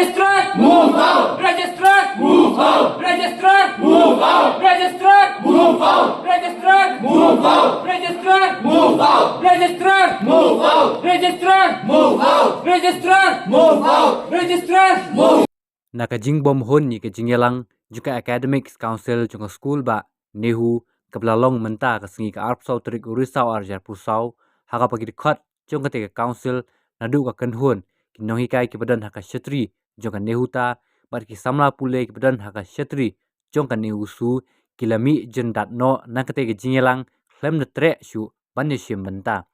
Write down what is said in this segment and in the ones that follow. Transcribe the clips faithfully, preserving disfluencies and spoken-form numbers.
Registrar, move out. Registrar, move out. Registrar, move out. Registrar, move out. Registrar, move out. Registrar, move out. Registrar, move out. Registrar, move out. Registrar, move out. Registrar, move. Na ka jingbymhun ïa ka jingïalang jong ka Academic Council jong ka skul bah NEHU, kaba la long mynta ka sngi ka arphew saw tarik u Risaw ar hajar arphew saw, ha kaba ki dkhot jong katei ka council, naduh ka kynhun ki nonghikai kiba don ha ka shatri jong ka NEHUTA bad ki samla pule kiba don ha ka shatri jong ka NEHUSU, ki la mih jyndat noh na katei ka jingïalang khlem da treh shuh ban ïashim bynta.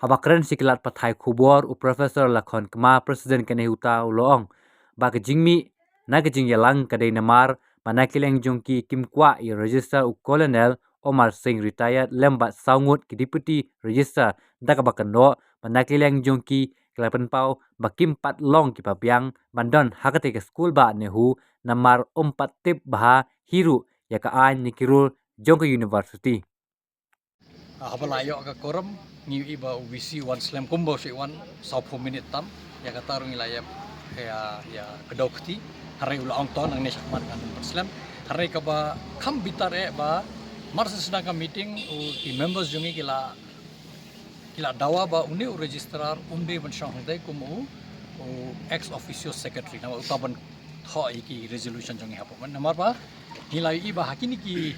Haba kren sha ki lad pathai khubor, u Professor Lakhon Kma, President ka NEHUTA, u la ong ba ka jingmih na ka jingïalang ka dei namar ba na ki liang jong ki kim kwah ïa Registrar u Colonel Omar Singh, retired, lem bad saw ngut ki Deputy Registrar, da kaba kynnoh ba na ki liang jong ki ki la pynpaw ba kim pat long kiba biang ban don ha katei ka skul bah NEHU, namar ym pat tip bha hi ruh ïa ka aiñ ne ki rule jong ka university. Ah, haba la ïoh ka quorum, ngi ïohi ba u VC u wan slem kumba u shu wan, sawphew minit tam. Ïa kata ruh ngi la ïa, ïa, ïa kdew kti. Hynrei u la ong to nangne shakhmat ngan ym pat slem. Hynrei kaba kham bitar eh ba mar shu sdang ka meeting, u, ki members jong ngi ki la, ki la dawa ba une u registrar um dei ban shong hangtei kum u, u ex officio secretary, namar uta ban thoh ïa ki resolution jong ngi hapoh. Namar ba ngi la ïohi ba ha kine ki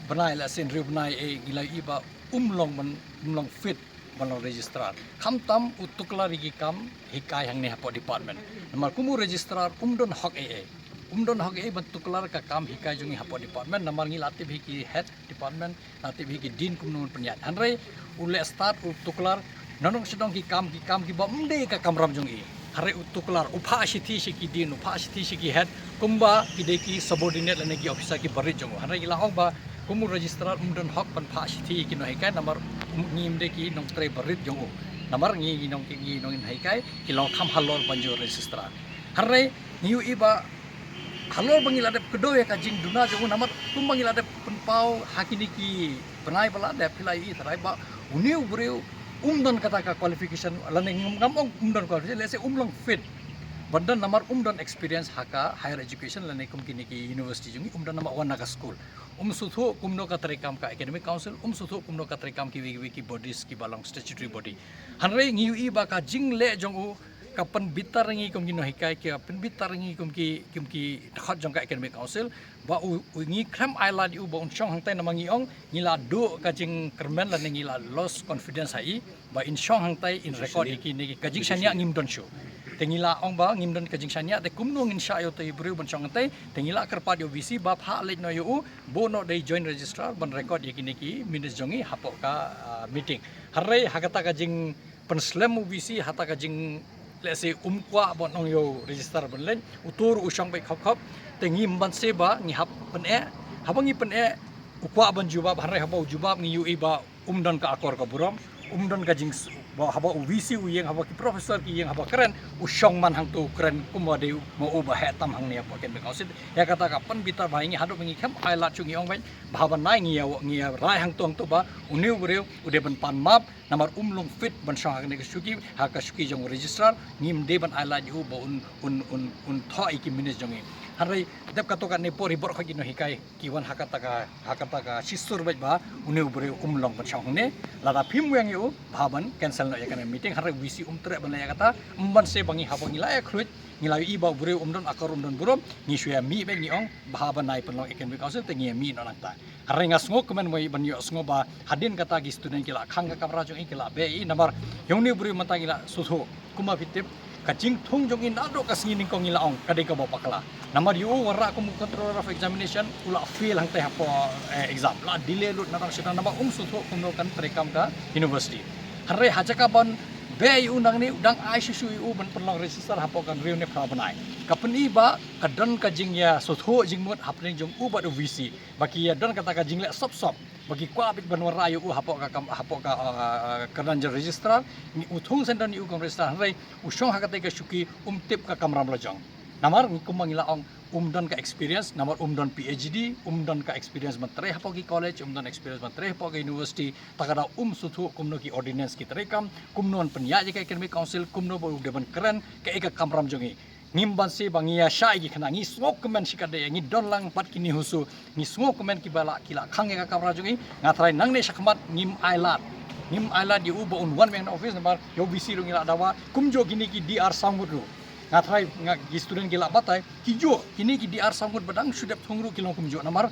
bnai, la sien hynriew bnai, eh, ngi la ïohi ba um long ban, um long fit ban long registrar. Khamtam u tuklar ïa ki kam hikai hangne hapoh department. Namar kum u registrar um don hok eh, eh. Um don hok eh ban tuklar ka kam hikai jong ngi hapoh department. Namar ngi la tip hi ki head department, la tip hi ki dean kumno ban pynïaid. Hynrei u leh start u tuklar, nongshong shnong ki kam, ki kam kiba ym dei ka kamram jong i. Hynrei u tuklar, u phah shithi sha ki dean, u phah shithi sha ki head, kumba ki dei ki subordinate lane ki officer kiba rit jong u. Hynrei ngi la ong ba kum u registrar um don hok ban phah shithi ïa ki nonghikai namar um, ngim dei ki nongtrei ba rit jong u. Namar ngi, ngi nong, ngi nonghikai ki long kham halor ban jur registrar. Hynrei ngi ïohi ba halor ba ngi la dep kdew ïa ka jingduna jong u namar kumba ngi la dep pynpaw ha kine ki bnai ba la dep, phi la ïohi tharai ba une u briew um don kata ka qualification, lane ngam, ngam ong um don qualification, lehse um long fit ban don namar um don experience ha ka higher education lane kum kine ki university jong ngi, um don namar wan na ka skul. Um sngewthuh kumno ka treikam ka academic council, um sngewthuh kumno ka treikam kiwei kiwei ki bodies kiba long statutory body. Hynrei ngi ïohi ba ka jingleh jong u ka pynbitar ngi kum ki nonghikai, ka pynbitar ngi kum ki, kum ki dkhot jong ka academic council, ba u, u ngi khlem ai lad ïa u ba un shong hangtai namar ngi ong ngi la duh ka jingkyrmen lane ngi la lost confidence ha i ba in shong hangtai in record ïa kine ki, ka jingshaniah ngim don shuh. Te ngi la ong ba ngim don ka jingshaniah te kumno ngin shah ïa utai u briew ban shong hangtai, te ngi la kyrpad ïa u VC ba phah leit noh ïa u, buh noh da i joint registrar ban record ïa kine ki minutes jong ngi hapoh ka, ah, meeting. Hynrei ha kata ka jing pynslem u VC ha kata ka jing, lehse um kwah ban ong ïa u registrar ban leit, uto ruh u shong beit khop khop, te ngim banse ba ngi hap pyneh, haba ngi pyneh u kwah ban jubab, hynrei haba u jubab ngi ïohi ba um don ka akor ka burom, um don ka jing s-, ba haba u VC u ïeng, haba ki professor ki ïeng, haba kren, u shong man hangto u kren kumba dei ma u ba heh tam hangne hapoh academic council. Ïa kata ka pynbitar ba ngi haduh ba ngi khlem ai lad shuh ngi ong beit ba haba nai ngi ïa, ngi ïa rai hangto hangto ba une u briew u dei ban pan map, namar um long fit ban shong ha kane ka shuki, ha ka shuki jong u registrar, ngim dei ban ai lad ïa u ba un, un, un, un thoh ïa ki minutes jong ngi. Hynrei dep kato katne por hi baroh khoit ki nonghikai ki wan ha kata ka, ha kata ka shisur beit ba une u briew um long ban shong hangne. Lada phim weng ïa u, bha ban cancel noh ïa kane meeting. Hynrei VC um treh ban leh ïa kata, ym banse ba ngi haba ngi la ïa khluit, ngi la ïohi ba u briew um don akor um don burom, ngi shu ïa mih beit ngi ong ba haba nai pynlong academic council te ngi ïa mih noh nangta. Hynrei nga sngewkmen mo ban ïohsngew ba hadien kata ki student ki la khang ka kamra jong i, ki la beh ïa i namar ïa une u briew mynta ngi la sngewthuh. Kumba phi tip ka jingthung jong i naduh ka sngi nyngkong ngi la ong ka dei kaba bakla. Namar ïa u wanrah kum u controller of examination u la fail hangtai hapoh, eh, exam, la delay lut nadong shadong namar um sngewthuh kumno kan treikam ka university. Hynrei ha jaka ban beh ïa u nangne u dang ai shuh shuh ïa u ban pynlong register hapoh ka hynriew ne phra bnai. Ka pyni ba ka don ka jingïasngewthuh jingmut hapdeng jong u bad u VC ba ki ïa don kata ka jingleh sop sop ba ki kwah beit ban wanrah ïa u hapoh ka kam, hapoh ka, ah, ah, kyrdan jong registrar. Ngi, u thung shen don ïa u kum registrar hynrei u shong ha katei ka shuki um tip ka kamram lajong. Namar ngi kumba ngi la ong um don ka experience, namar um don PhD, um don ka experience ban trei hapoh ki college, um don experience ban trei hapoh ka university. Ta ka daw um sngewthuh kumno ki ordinance ki treikam, kumno ban pynïaid ïa ka academic council, kumno ba u dei ban kren kaei ka kamram jong i. Ngim banse ba ngi ïa shah ïa ki khynnah, ngi sngewkmen shikatdei ïa ngi don lang bad kine husu, ngi sngewkmen kiba la ki la khang ïa ka kamra jong ngi. Nga tharai nangne shakhmat ngim ailad, ngim ailad ïa u ba un wan beit na office namar ïa u VC ruh ngi la dawa. Kumjuh kine ki DR saw ngut ruh, nga tharai nga ki student ki la batai, ki juh kine ki DR saw ngut ba dang shu dep thung ruh ki long kumjuh namar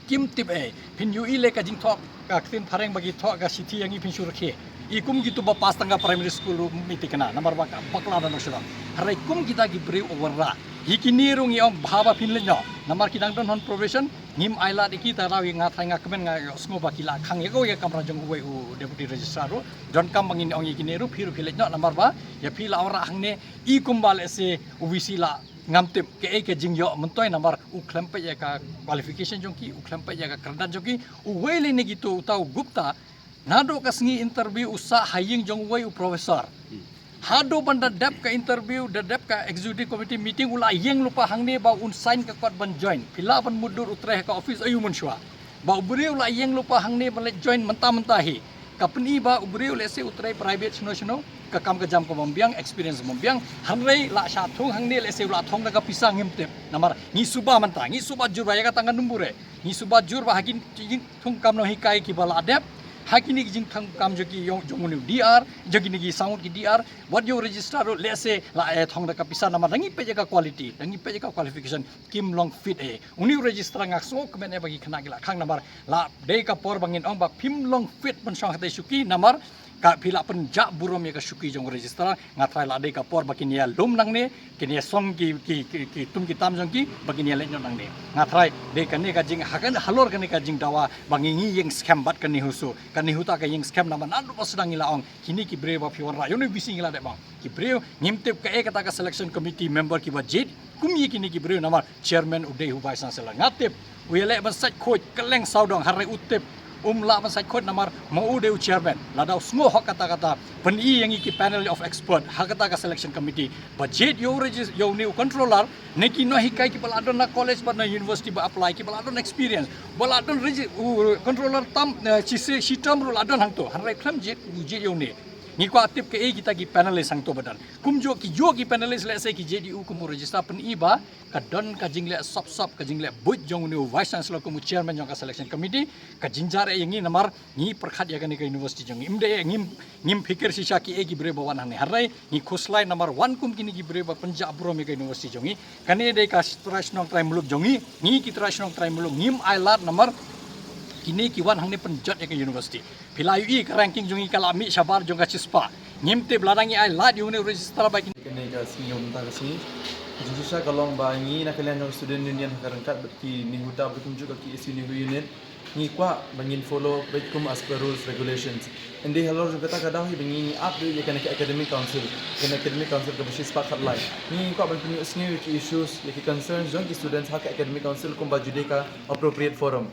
kim tip ei. Phin ïohi leh ka jingthoh ka ktien phareng ba ki thoh ka shithi ïa ngi phin shu rakhe. I kum kitu ba pass tang ka primary school ruh mih thikna namar ba ka bakla da nong shalong. Hynrei kum kita ki briew u wanrah, ïa kine ruh ngi ong bha ba phin leit noh namar ki dang don hon probation. Ngim ailad ïa ki, te lada ïa nga tharai nga kmen nga ïohsngew ba ki la khang ïa ka, ïa ka kamra jong uwei u deputy registrar ruh. Donkam ba ngin ong ïa kine ruh phi ruh phi leit noh namar ba ïa phi la wanrah hangne. I kumba lehse u VC la ngam tip kaei ka jingïoh myntoi namar u khlem peit ïa ka qualification jong ki, u khlem peit ïa ka kyrdan jong ki. Uwei lei na kitu uta u Gupta, naduh ka sngi interview u sah ha ïing jong uwei u professor. Haduh ban da dep ka interview, da dep ka executive committee meeting, u la ïeng lypa hangne ba un sign ka kot ban join. Phi lah ban mutdur u trei ha ka office aïu mynshuwa. Ba u briew u la ïeng lypa hangne ban leit join mynta mynta hi. Ka pyni ba u briew lehse u trei private shano shano, ka kam ka jam ka bym biang, experience bym biang. Hynrei la shah thung hangne lehse u la thong da ka pisa ngim tip. Namar ngi suba mynta, ngi suba jur ba ïa kata nga numbur eh. Ngi suba jur ba ha ki jingthung kam nonghikai kiba la dep, ha kine ki jingthung kam jong ki, jong, jong une u DR, jong kine ki saw ngut ki DR, wat ïa u registrar ruh lehse la ïa thong da ka pisa namar da ngi peit ïa ka quality, da ngi peit ïa ka qualification, kim long fit eh. Une u registrar nga sngewkmen eh ba ki khynnah ki la khang namar la dei ka por ba ngin ong ba phim long fit ban shong hatei shuki namar ka phi la pynjah burom ïa ka shuki jong u registrar. Nga tharai la dei ka por ba kin ïa lum nangne, kin ïa song ki, ki, ki, ki tum ki tam jong ki ba kin ïa leit noh nangne. Nga tharai dei kane ka jing, ha kane halor kane ka jingdawa ba ngi, ngi ïeng skhem bad kane husu, kane huta ka ïeng skhem namar naduh ba sdang ngi la ong kine ki briew ba phi wanrah ïa une u VC ngi la dep ong. Ki briew ngim tip kaei kata ka selection committee member kiba jied kum ïa kine ki briew namar chairman u dei u vice chancellor. Nga tip u ïaleh ban sait khuid kylleng sawdong, hynrei u tip um lah ban sait khuid namar ma u dei u chairman. Lada u sngewhok kata kata, pyni ïa ngi ki panel of expert ha kata ka selection committee ba jied ïa u regis-, ïa une u controller, ne ki nonghikai kiba la don na college bad na university ba apply, kiba la don experience, ba la don regi-, u controller tam, eh, shi, shi, shi term ruh la don hangto, hynrei khlem jied, u jied ïa une. Ngi kwah tip kaei kita ki panelist hangto ba don. Kumjuh ki juh ki panelist lehse ki jied ïa u kum u registrar, pyni ba ka don ka jingleh sop sop, ka jingleh buit jong une u vice chancellor kum u chairman jong ka selection committee. Ka jynjar eh ïa ngi namar ngi pyrkhat ïa kane ka university jong ngi. Ym dei eh ngim, ngim phikir shisha kiei ki briew ba wan hangne, hynrei ngi khuslai namar wan kum kine ki briew ba pynjah burom ïa ka university jong ngi. Kane dei ka trai shnong trai muluk jong ngi. Ngi ki trai shnong trai muluk ngim ailad namar kine ki wan hangne pynjot ïa ka university. Phi la ïohi ka ranking jong ngi ka la mih shabar jong ka shispah. Ngim tip lada ngi ailad ïa une u registrar ba kin. Kane ka sngi mynta ka sngi, ka jingshisha ka long ba ngi na ka liang jong student union ha ka ryngkat bad ki NEHUTA bad kumjuh ka KSU NEHU unit, ngi kwah ba ngin follow beit kum as per rules regulations. Hynrei halor jong kata ka daw hi ba ngi, ngi ap ïa kane ka academic council, kane academic council kaba shispah khatlai. Ngi kwah ban pynïohsngew ïa ki issues, ïa ki concerns jong ki students ha ka academic council kumba ju dei ka appropriate forum.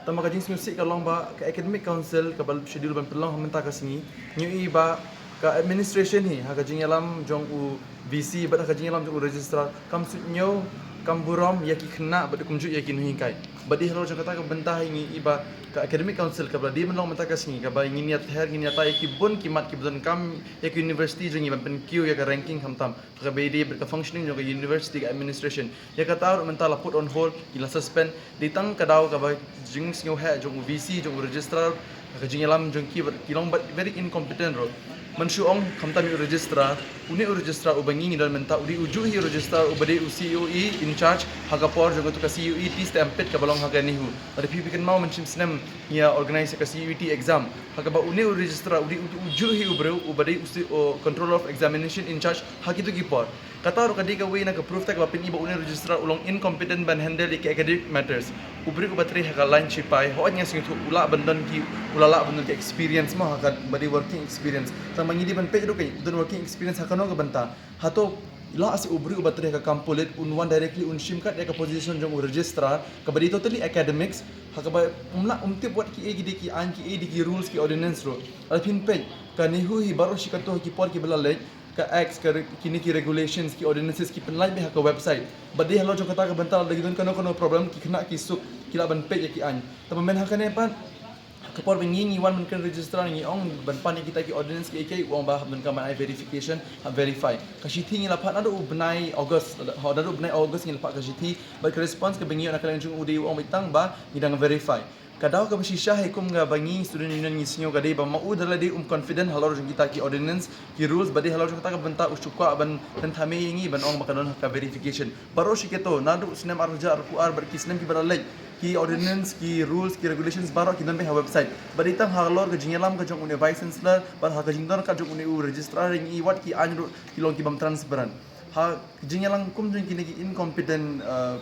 Tangba ka jingsngewsih ka long ba ka academic council kaba schedule ban pynlong ha mynta ka sngi, ngi ïohi ba ka administration hi ha ka jingïalam jong u VC bad ha ka jingïalam jong u registrar kam suidñiew, kam burom ïa ki khynnah bad kumjuh ïa ki nonghikai. Bad dei halor jong kata ka bynta hi ngi ïohi ba ka academic council kaba la dei ban long mynta ka sngi, kaba ngin ïather, ngin ïatai ïa ki bun ki mat kiba donkam ïa ka university jong ngi ban pynkiew ïa ka ranking khamtam. Kaba ïadei bad ka functioning jong ka university, ka administration. Ïa kata ruh mynta la put on hold, ki la suspend. Dei tang ka daw kaba jingsngewheh jong u VC, jong u registrar, ka jingïalam jong ki, ki long bad very incompetent ruh. Mynshuwa ong khamtam ïa u registrar, une u registrar uba ngi ngi don mynta u dei ujuh hi u registrar uba dei u COE in charge ha ka por jong katu ka CUET stampede kaba long ha ka NEHU. Lada phi, phi kynmaw, mynshem snem ngi ïa organise ka CUET exam ha kaba une u registrar u dei u, ujuh hi u briew uba dei u C-, u controller of examination in charge ha kitu ki por. Kata ruh ka dei kawei na ka proof te kaba pyni ba une u registrar u long incompetent ban handle ïa ki academic matters. U briew uba trei ha ka line shipai, hooid nga sngewthuh u lah ban don ki, u la lah ban don ki experience mo, ha kaba dei working experience. Tangba ngi dei ban peit ruh ka don working experience ha kano ka bynta. Hato lah shuh u briew uba trei ha ka kam pulit un wan directly un shim kat ïa ka position jong u registrar kaba dei totally academics, ha kaba um lah, um tip wat kiei ki dei ki aiñ, kiei dei ki rules, ki ordinance ruh. Lada phin peit ka NEHU hi baroh shi katto ha ki por kiba la leit, ka acts, ka re-, kine ki regulations, ki ordinances ki pynlait beit ha ka website. Bad dei halor jong kata ka bynta lada ki don kano kano problem ki khynnah ki suk, ki lah ban peit ïa ki aiñ. Tangba mynta ha kane pat Por ba ngi ngi wan ban kren registrar, ngi ong ban pan ïa kita ki ordinance ki ei ki ei, u ong ba hap donkam ban ai verification, hap verify. Ka shithi ngi la phah naduh u bnai August, naduh u bnai August ngi la phah ka shithi, bad ka response kaba ngi ïoh na ka liang jong u dei u ong beit tang ba ngi dang verify. Ka daw kaba shisha hi kum kaba ngi student union ngi sngew ka dei ba ma u da lade um confident halor jong kita ki ordinance, ki rules, bad dei halor jong kata ka bynta u shu kwah ban pynthymmai ïa ngi ban ong ba ka don ha ka verification. Baroh shi kato, naduh snem ar hajar arphew ar bad ki snem kiba la leit, ki ordinance, ki rules, ki regulations baroh ki don beit ha website. Bad dei tang halor ka jingïalam ka jong une u vice chancellor bad ha ka jingdon ka jong une u registrar ïa ngi, wat ki aiñ ruh ki long ki bym transparent. Ha ka jingïalang kum jong kine ki incompetent, uh,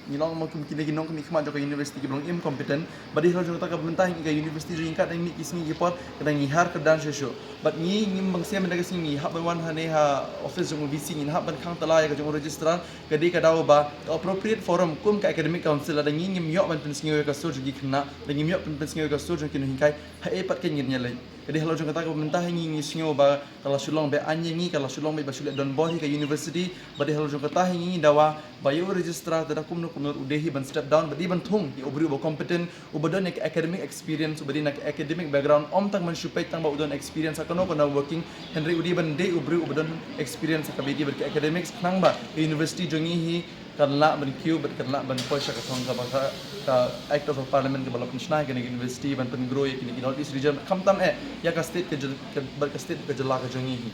ngi long ma kum kine ki nongkynmaw khmat jong ka university kiba long incompetent. Bad dei halor jong kata ka bynta hi ka university jong ngi katba ngi mih ki sngi ki por ka dang ngi hiar kyrdan shuh shuh. Bad ngi ngim bang shem mynta ka sngi ngi hap ban wan hangne ha office jong u V C, ngi hap ban khang tala ïa ka jong u registrar. Ka dei ka daw ba ka appropriate forum kum ka academic council, lada ngi ngim ïoh ban pynsngew ïa ka sur jong ki khynnah, lada ngim ïoh ban pynsngew ïa ka sur jong ki nonghikai, haei pat ngin ïaleh. Ka dei halor jong kata ka bynta hi ngi ngi sngew ba ka la shu long beit aiñ ïa ngi, ka la shu long beit ba shu leh donbor hi ka university. Bad dei halor jong kata hi ngi ngi dawa ba ïa u registrar te da kumno kumno u dei hi ban step down, bad dei ban thung ïa u briew uba competent, uba don ïa ka academic experience, uba dei na ka academic background, ym tang ban shu peit tang ba u don experience ha kano kano working, hynrei u dei ban dei u briew uba don experience ha kaba ïadei bad ka academics, khnang ba ka university jong ngi hi kan lah ban kiew bad kan lah ban poi sha ka thong kaba ka, ka Act of Parliament kaba la pynshna ïa kane ka university ban pyngrow ïa kine ki North East region, khamtam eh ïa ka state ka jyl-, ka, bad ka state ka jylla ka jong ngi hi.